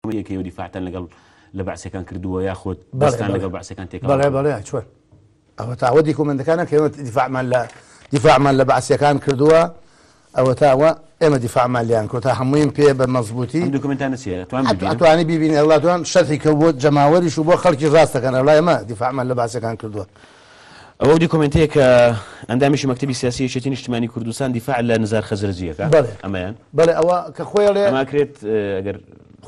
یەکەی و دیفاعتان لەگەڵ لە بەعسیەکان کردووە یاخود دەستان لەگەڵ بەعسیەکان تێکەڵ بەڵێ بەڵێ چۆن ئەوە تاوە دیکۆمنتەکانە کە ئێمە دیفاعمان لە دیفاعمان لە بەعسیەکان کردووە ئەوە تاوە ئێمە دیفاعمان لیان کۆ تا هەموویم پێ بە مەزبوطی ئەم دۆکۆمنتانە چیە توان ببینم ئەتوانی بیبینی ئەڵا توان شەرحی کە بۆ جەماوەریش و بۆ خەڵکی ڕاست دەکەن ئەڵا ئێمە دیفاعمان لە بەعسیەکان کردووە. ئەوە ئەو دیکۆمێنتەیە کە ئەندامێکی مەکتەبی سیاسی یەکێتی نیشتیمانی کوردستان دیفاع لە نزار خەزرەجی ئەکا؟ بەڵێ. ئەمەیان؟ بەڵێ ئەوە کە خۆی ئەڵێ. ئەمە ئەکرێت ئەگەر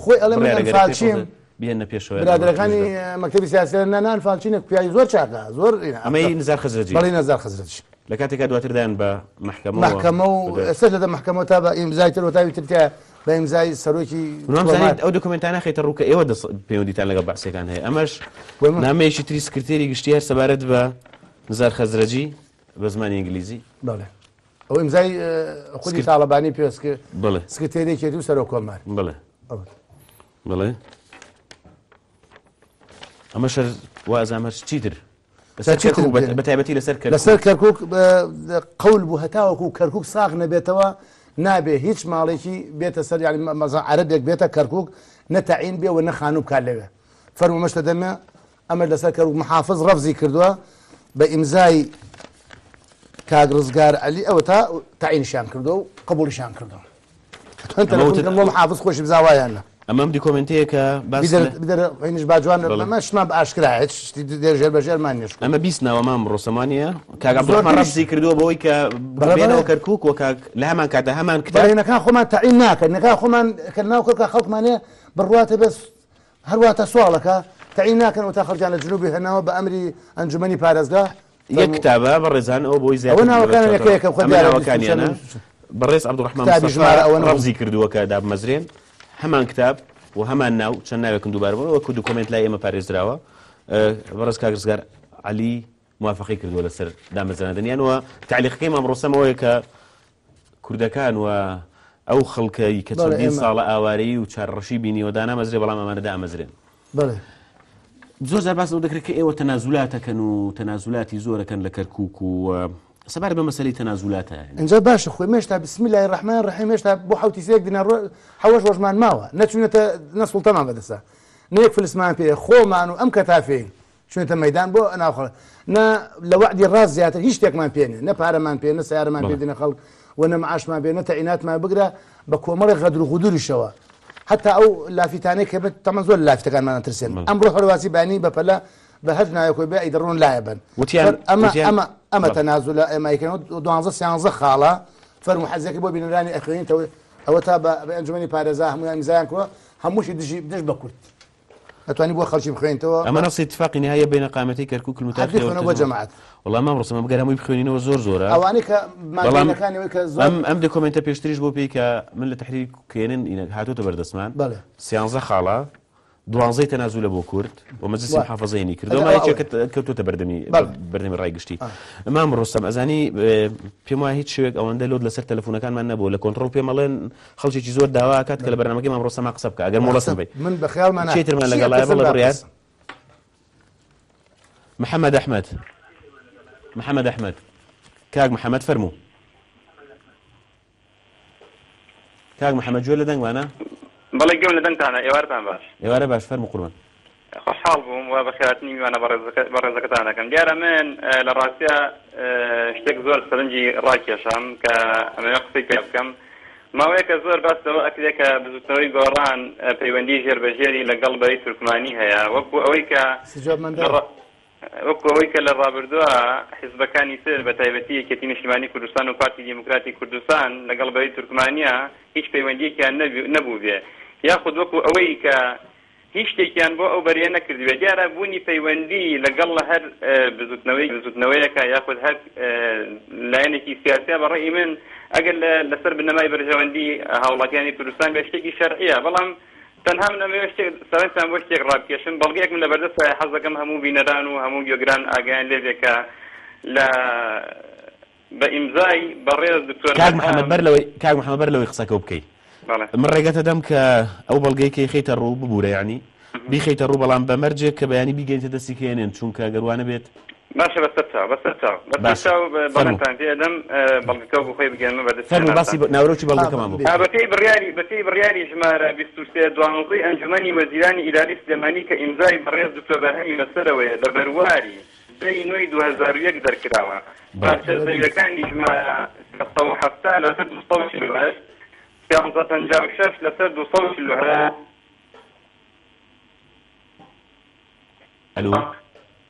خۆی ئەڵێ من بڕیارە گەرەکەی ئەنفالچیم. خۆت بهێننە پێشەوە یان برادەرەکانی مەکتەبی سیاسی ئەڵێن نا نا ئەنفالچی نەک پیاوی زۆر چاکە زۆر ئەمەی نزار خەزرەجی. بەڵێ نزار خەزرەجی. لە کاتێکا دواتر دایان بە مەحکەمەوە. مەحکەمە و ئێستاش لە دە مەحکەمەوە تا بە ئیمزای تر و تاوی تر تیا بە ئیمزای سەرۆکی من وام زانی کۆمار. ئەو دۆکۆمێنتانە خەیتە ڕوو کە ئێوە دەس پەیوەندیتان لەگەڵ بەعسیەکان هەیە ئەمەش نامەیەکی تری سکرتێری گشتی هەر سەبارەت بە نزار خەزرەجی بە زمانی ئینگلیزی. بەڵێ ئەو ئیمزای خودی تاڵەبانی پێ بەڵێ سکرتێری یەکێتی و سەرۆک کۆمار. بەڵێ بەڵێ ئەمەش هەر وا ئەزانم هەر چیتر لەسەر کەرکوک بە تایبەتی لەسەر کەرکوک. لەسەر کەرکوک قەول بوو هەتاوەکو کەرکوک ساغ نەبێتەوە نابێ هیچ ماڵێکی بێتە سەر یانی مەزان عەرەبێک بێتە کەرکوک نە تەعین بێ و نە خانوو بکات لەوێ فەرموو مەشتە دەمێ ئەمە لەسەر کەرکوک محافظ ڕەفزی کردووە بە ئیمزای کاک ڕزگار عەلی ئەوە تا تەعینیشیان کردووە و قبوڵیشیان کردووە. حافظ خۆشی بزا وایان نە. ئەمە ئەم دیکۆمێنتەیە کە باس لە بدەرە هینش با جوان ئەمە شتمان بە ئاشکرایە هیچ شتی ژێر بە ژێرمان نییە. ئەمە 20 ناوە مام ڕۆسەمانیە کاک عەبدوڕەحمان ڕەفزی کردووە بەوەی کە بێنەوە کەرکوک و کاک لە هەمان کاتە هەمان کتاب بەڵێنەکان خۆمان تەعین ناکەن نەکان خۆمان کە ناو کەرکوک خەڵکمان هەیە بڕواتە بەس هەرواتە سواڵەکە تەعین ناکەن و تا خەڵکیان لە جنوبی هێناوە بە ئەمری ئەنجومەنی پارێزگا یەک کتابە بەڕێزان ئەوە بۆی زیاتر ئەوە ناوەکانیان یەکە یەکە خۆ ئەمە دیارە بیست و ناوەکانیانە چەند بەڕێز عەبدوڕەحمان کتابی مستەفا ژمارە ئەوە نەبوو. ڕەفزی کردووە کە دابمەزرێن هەمان کتاب و هەمان ناو چەند ناوێکن دووبارە بوون وەکو دوکۆمێنت لای ئێمە پارێزراوە بەڕێز کاک ڕزگار عەلی موافقەی کردووە لەسەر دامەزراندنیان و تەعلیقەکەی مام ڕۆستەم ئەوەیە کە کوردەکان و ئەو خەڵکەی کە چەندین ساڵە ئاوارەیی و چارەڕەشی بینیوە دانامەزرێ بەڵام ئەمانە دامەزرێن. زۆر جار باس لەوە دەکرێت کە ئێوە تەنازولاتەکەن و تەنازولاتی زۆرەکەن لە کەرکوک و سەبارەت بە مەسەلەی تەنازولاتە. ئینجا باشە خۆی مێشتا بسم الله الرحمن الرحیم هێشتا بۆ حەوتی سێک دینار حەوەش ڕۆژمان ماوە نەچوونەتە نە سوڵتەمان بەدەستە نە یەک فلسمان پێ خۆمان و ئەم کەتافەین چونەتە مەیدان بۆ ناو خەڵک نە لە وەعدی ڕاست زیاتر هیچ شتێکمان پێ نیە نە پارەمان پێ نە سیارەمان پێ دێنە خەڵک و نە معاشمان پێ نە تەعیناتمان بگرە بە کۆمەڵی غەدر و غودوریشەوە حتا ئەو لافیتانەی کە تەمەن زۆر لافیتەکانمان ئەترسێن ئەمڕۆ هەرواسی بانی بە پەلە بە هەر ناوێک بێ ئەیدەڕۆن لایە بن وتیان ئەمە وتیان ئەمە ئەمە تەنازولە ئێمە ئەیکەنەوە دوانزە سیانزە خاڵە فەرموو حەزەکە بۆ بینەرانی ئەخوێنیتەوە ئەوە تا بە ئەنجومەنی پارێزا هەموویان ئیمزایان کردووە هەمووشی دژی دژ بە کورد ئەتوانی بۆ خەڵکی بخوێنیتەوە؟ ئەمە نەصی اتفاقی نهایە بین قامەتەی کەرکوک المتاخرە هەر بخوێنەوە بۆ جەماعەت. وەڵا مام ڕۆستەم ئەگەر هەمووی بخوێنینەوە زۆر زۆرە. ئەوانەی کە بەڵام مادەکانی ئەوەی کە زۆر ئەم ئەم دۆکۆمێنتە پێشتریش بۆ پێی کە من لە تەحریری کێنن ئینە هاتۆتە بەردەستمان بەڵێ. سیانزە خاڵە دوانزەی تەنازولە بۆ کورد و مەجلسی وا. محافەزەینی کردەوە ئەگەر ما ئەوە یەکێکە ئەوەیە. کەوتۆتە بەردەمی بەڵێ. بەردەمی ڕای گشتی ئا. مام ڕۆستەم ئەزانی پێم وایە هیچ شێوێک ئەوەندە لۆت لەسەر تەلەفۆنەکانمان نەبووە لە کۆنتڕۆڵ پێم ئەڵێن خەڵکێکی زۆر داوا ئەکات کە لە بەرنامەکەی مام ڕۆستەما قسە بکا ئەگەر مۆڵەتم بەی من بە خەیاڵما چی ترمان چی لەگەڵایە ئەپرسم بەڵێ با بڕیار بپرسم. محەمەد ئەحمەد محەمەد ئەحمەد کاک محەمەد فەرموو کاک محەمەد گوێ لە دەنگمانە؟ بەڵێ گوێم لە دەنگتانە ئێوارتان باش. ئێوارە باش فەرموو قوربان. خۆشحاڵ بووم و بەخێرهاتنی میوانە بەڕێزەکەتان ئەکەم. دیارە من لە ڕاستیا شتێک زۆر سەرنجی ڕاکێشام کە ئەمەوێ قسەی پێ بکەم. ماوەیەکە زۆر باس لەوە ئەکرێ کە بزوتنەوەی گۆڕان پەیوەندی ژێر بە ژێری لەگەڵ بەرەی تورکمانی هەیە وەکو ئەوەی کە وەکو ئەوەی کە لە ڕابردووە حیزبەکانی تر بە تایبەتی یەکێتی نیشتیمانی کوردستان و پارتی دیموکراتی کوردستان لەگەڵ بەرەی تورکمانیا هیچ پەیوەندیەکیان نەبووبێ یاخود وەکو ئەوەی کە هیچ شتێکیان بۆ ئەو بەرەیە نەکردبێت. دیارە بوونی پەیوەندی لەگەڵ هەر بزوتنەوەی بزوتنەوەیەکە یاخود هەر لایەنێکی سیاسیە بە ڕەئی من ئەگەر لەسەر بنەمای بەرژەوەندی هاوڵاتیانی کوردستان بێت شتێکی شەرعیە بەڵام تەنها من ئەمەوێت شتێک سەرنجتان بۆ شتێک ڕابکێشم بەڵگەیەکم لەبەردەستایە حەز دەکەم هەموو بینەران و هەموو گوێگران ئاگایان لێ بێ کە لە بە ئیمزای بەڕێز دکتۆر کاک محەمەد بەرهەم. بەر لەوەی کاک محەمەد بەر لەوەی قسەکەو بکەی بەڵێ. من ڕێگەتە دەم کە ئەو بەڵگەی کە یخەیتە ڕوو ببورە یانی بیخەیتە ڕوو بەڵام بە مەرجێک کە بەیانی بیگەینتە دەستی کێنێن چونکە گەر وا نەبێت. باشە بەسەر چاو بەسەر چاو بەسەر باشە. چاو فەرموو. بەڵێنتان پێ ئەدەم بەڵگەکە بۆ خۆی بگەێنمە بەدەست فەرموو باسی جەنابتان. ناوەرۆکی بەڵگەکەمان بۆ بکە. بەپێی بڕیاری بەپێی بڕیاری ژمارە 23 دوانزەی ئەنجومەنی وەزیرانی ئیداری سلێمانی کە ئیمزای بەڕێز دکتۆر بەرهەمی بەسەرەوەیە لە بەرواری دە ی نۆی 2001 دەرکراوە بەڵێ. پارچە زەویەکانی ژمارە 370 لەسەر 248 1356 لەسەر 248 ئەلو.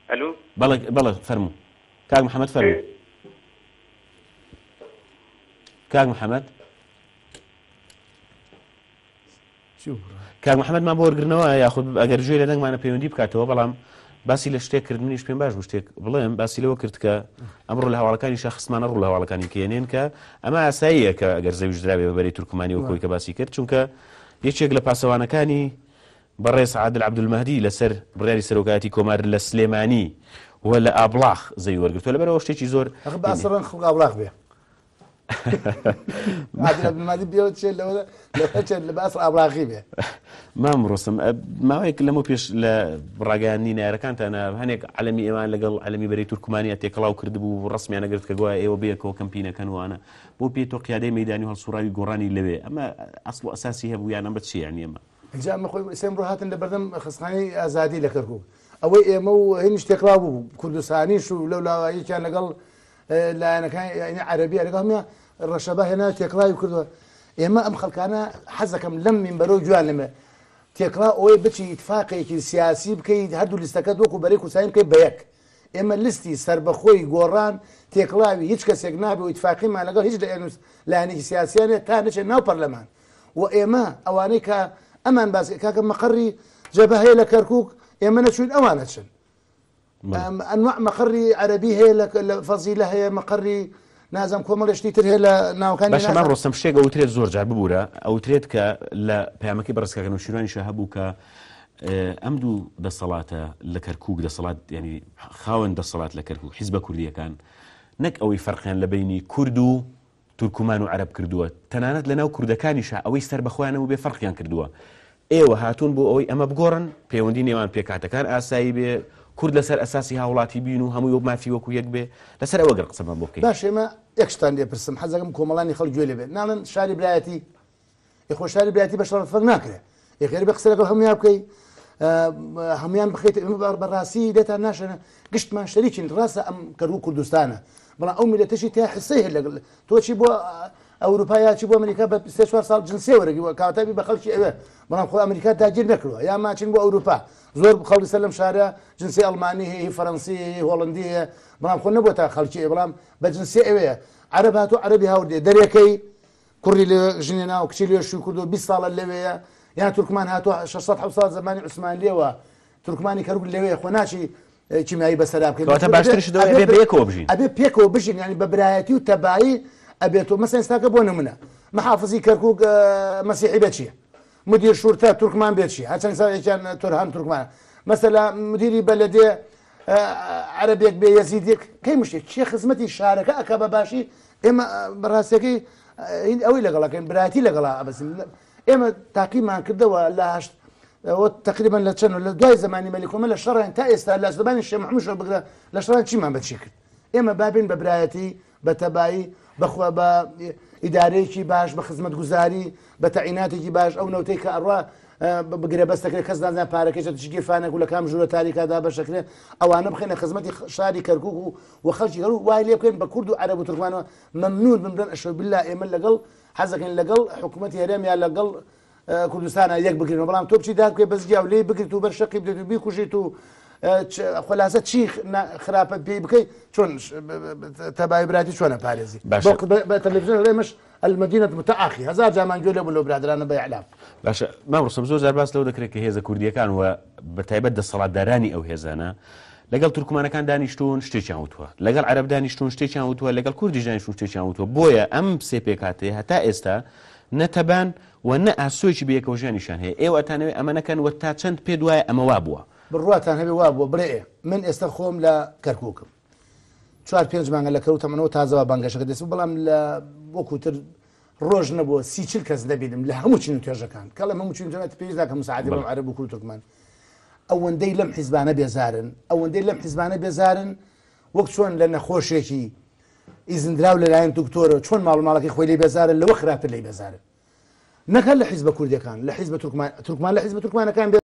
ئەلو. بەڵێ بەڵێ فەرموو کاک محەممەد فەرموو کاک محەممەد کاک محەممەدمان بۆ وەرگرنەوە یاخود ئەگەر گوێ لە دەنگمانە پەیوەندی بکاتەوە بەڵام باسی لە شتێک کرد منیش پێم باش بوو شتێک بڵێم باسی لەوە کرد کە ئەمڕۆ لە هەواڵەکانی شەخصمانە ڕوو لە هەواڵەکانی کێنێن کە ئەمە ئاساییە کە ئەگەر زەویش دراوێ بە بەرەی تورکمانی وەکۆی کە باسی کرد چونکە یەکێک لە پاسەوانەکانی بەڕێز عادل عەبدولمەهدی لەسەر بڕیاری سەرۆکایەتی کۆمار لە سلێمانی و لە ئابڵاخ زەوی وەرگرتووە لەبەرئەوە شتێکی زۆر ئەخ با سڕن خەڵک ئابڵاخ بێ عادل عەبدولمەهدی پێوە چێ لەوە لەوە چێ لە باس ئابڵاخی بێ. مام ڕۆستم ماوەیەک لەمە پێش لە ڕاگەیاندنی نارەکانتانە هەنێک عەلەمی ئێوان لەگەڵ عەلەمی بەرەی تورکمانیا تێکەڵاو کردبوو و ڕەسمیان نەگرت کە گوایە ئێوە بەیەکەوە کەمپینەکەن وانە بۆ پێی تۆ قیادەی مەیدانی و هەڵسوڕاوی گۆڕانی لەوێ ئەمە ئەسڵ و ئەساسی هەبوو یان ئەمە چییە یانی ئەمە ئینجا ئەمە خۆی ئێستا ئەمڕۆ هاتن لە بەردەم خەستخانەی ئازادی لە کەرکوک ئەوەی ئێمە و هینیش تێکڵاو بوو کوردستانیش و لەو لاوە یەکیان لەگەڵ لایەنەکان یعنی عەرەبیە لەگەڵ هەموویان ڕەشەبا هێنا تێکڵاوی کردووە ئێمە ئەم خەڵکانە حەزەکەم لەم مینبەرەوە گوێیان لێمە تێکڵا ئەوەی بچی ئیتفاقێکی سیاسی بکەیت هەردوو لیستەکەت وەکو بەرەی کوردستانی بکەیت بە یەک ئێمە لیستی سەربەخۆی گۆڕان تێکڵاوی هیچ کەسێک نابێ و ئیتفاقیمان لەگەڵ هیچ لایەنێکی سیاسیانە تا نەچێت ناو پەرلەمان و ئێمە ئەوانەی کە ئەمان باس کاکە مەقەڕی جەبهە هەیە لە کەرکوک ئێمە نەچوین ئەوان ئەچن ئەنواع مەقەڕی عەرەبی هەیە لە فەزیلە هەیە مەقەڕی نازم کۆمەڵی شتی تر هەیە لە ناوەکانی باشە مام ڕۆستەم شتێک ئەوترێت زۆر جار ببوورە ئەوترێت کە لە پەیامەکەی بەڕێز کاکە نەوشیروانیشە هەبوو کە ئەم دوو دەسەڵاتە لە کەرکوک دەسەڵات ینی خاوەن دەسەڵات لە کەرکوک حیزبە کوردیەکان نەک ئەوەی فەرقیان لە بینی کورد و تورکمان و عەرەب کردووە، تەنانەت لەناو کوردەکانیشا ئەوەی سەر بە خۆیان نەبووبێ فەرقیان کردووە. ئێوە هاتوون بۆ ئەوەی ئەمە بگۆڕن، پەیوەندی نێوان پێکهاتەکان ئاسایی بێ، کورد لەسەر ئەساسی هاوڵاتی بین و هەمووی مافی وەکو یەک بێ، لەسەر ئەوە گەر قسەمان بۆ بکەی. باشە ئێمە یەک شتان لێ پرسم حەزەکەم کۆمەڵانی خەڵک گوێ لێ بێت ناڵێن شاری برایەتی ئێ خۆ شاری برایەتی بە شەڕ فەرق ناکرێ ئێ خێر بێ قسە لەگەڵ هەموویان بکەی هەمویان بخیت بەڕاستی لێتان ناشێنە گشتمان شەریکین ڕاستە ئەم کەرو کوردستانە بەڵام ئەو میلەتەشی تیا حسەی هەیە لەگەڵ تۆ چی بۆ ئەوروپا یا چی بۆ ئەمریکا بە سێ چوار ساڵ جنسیە وەرەگری وە کاتەبی بە خەڵکی ئەوێ بەڵام خۆ ئەمریکا داگیر نەکردووە یا ماچین بۆ ئەوروپا زۆر خەڵکی سەر لەم شارە جنسی ئەڵمانی هەیە هی فەرەنسی هەیە هی هۆڵندی هەیە بەڵام خۆ نەبووە تا خەڵکی ئەوێ بەڵام بە جنسیە ئەوەیە عەرەب هاتوو عەرەبی هاوردێ دەرێکەی کوڕی لەوێ ژنی ناوە کچی لەوێ شووی کردووە 20 ساڵە لەوێیە یان تورکمان هاتووە 600 700 ساڵ زمانی عوسمانلیەوە تورکمانی کەرکوک لەوێ خۆ ناچی کیمیایی بەسەرا بکەین کەواتە باشترش دەوە ئەبێ بەیەکەوە بژین ئەبێ پێکەوە بژین یعنی بە برایەتی و تەبایی ئەبێت و مەسەن ئێستاکە بۆ نمونە محافزی کەرکوک مەسیحی بێ چییە مدیر شورتە تورکمان بێ چییە هەرچەند ساڵێکیان تورهان تورکمانە مەسەلا مدیری بەلەدێ عەرەبێک بێ یەزیدێک کەی مشتێک کێ خزمەتی شارەکە ئەکا بە باشی ئێمە بەڕاستەکەی ئەوەی لەگەڵەکەین برایەتی لەگەڵا ئەبەسین ئێمە تاقیمان کردەوە لە هەشت ئەوە تقریبا لە چەند لە دوای زمانی مەلیکۆمە لە شەڕیان تا ئێستا لە زمانی شێ محمودشەوە بگرە لە شەڕان چیمان بە چی کرد ئێمە بابین بە برایەتی بە تەبایی بەخوا بە ئیدارەیەکی باش بە خزمەتگوزاری بە تەعیناتێکی باش ئەو نەوتەی کە ئەڕوا بگرە بەستەکرێت کەس نازانێت پارەکەی چە چ گیرفانێک و لە کام ژوورە تاریکا دابەشەکرێت ئەوانە بخەینە خزمەتی شاری کەرکوک و و خەڵکی کەرکوک وای لێ بکەین بە کورد و عەرەب و تورکمانەوە مەمنون بن بڵێن ئەشەو بالله ئێمە لەگەڵ حەزەکەین لەگەڵ حکوومەتی هەرێم یا لەگەڵ کوردستانە یەک بگرن بەڵام تۆ بچی دار بکەی بەزگیا و لێی بگریت و بەر شەقی بدەیت و بیکوژیت و خۆلاسە چی خراپە پێی بکەیت چۆن تەبای براتی چۆنە پارێزی بە تەلەڤزیۆن ئێمەش المدینە متعاخی هەزار جامان گوێ لێ بوو لەو برادرانە بە ئیعلام. باشە مام ڕۆستەم زۆر جار باس لەوە دەکرێت کە هێزە کوردییەکان و بە تایبەت دەسەڵاتدارانی ئەو هێزانە لەگەڵ تورکمانەکان دانیشتوون شتێکیان وتووە، لەگەڵ عەرەب دانیشتوون شتێکیان وتووە، لەگەڵ کوردیش دانیشتوون شتێکیان وتووە، بۆیە ئەم سێ پێکهاتەیە هەتا ئێستا نە تەبان و نە ئاسۆیەکی بەیەکەوەژیانیشیان هەیە، ئێوە ئەتانەوێ ئەمە نەکەن و تا چەند پێت وایە ئەمە وا بووە؟ بڕواتان هەبێ وا بووە، بڵێ ئێ من ئێستا خۆم لە کەرکووکم چوار پێنج مانگە لە کەرکووک تەمەنەوە تازە وا بانگەشەکە دەست بوو بەڵام لە وەکوو تر ڕۆژ نەبووە 30 کەس نەبینم لە هەموو چین و توێژەکان کەڵێم هەموو چین و توێژەکان پێویست ناکەم مساعدی بڵێم عەرەب و کورد و تورکمان ئەوەندەی لەم حیزبانە بێزارن ئەوەندەی لەم حیزبانە بێزارن وەک چۆن لە نەخۆشێکی ئیزندراو لەلایەن دکتۆرەوە چۆن ماڵ و ماڵەکەی خۆی لێ بێزارە لەوە خراپتر لێی بێزارن نەک هەر لە حیزبە کوردیەکان لە حیزبە تورکمان تورکمان لە حیزبە تورکمانەکان بێ.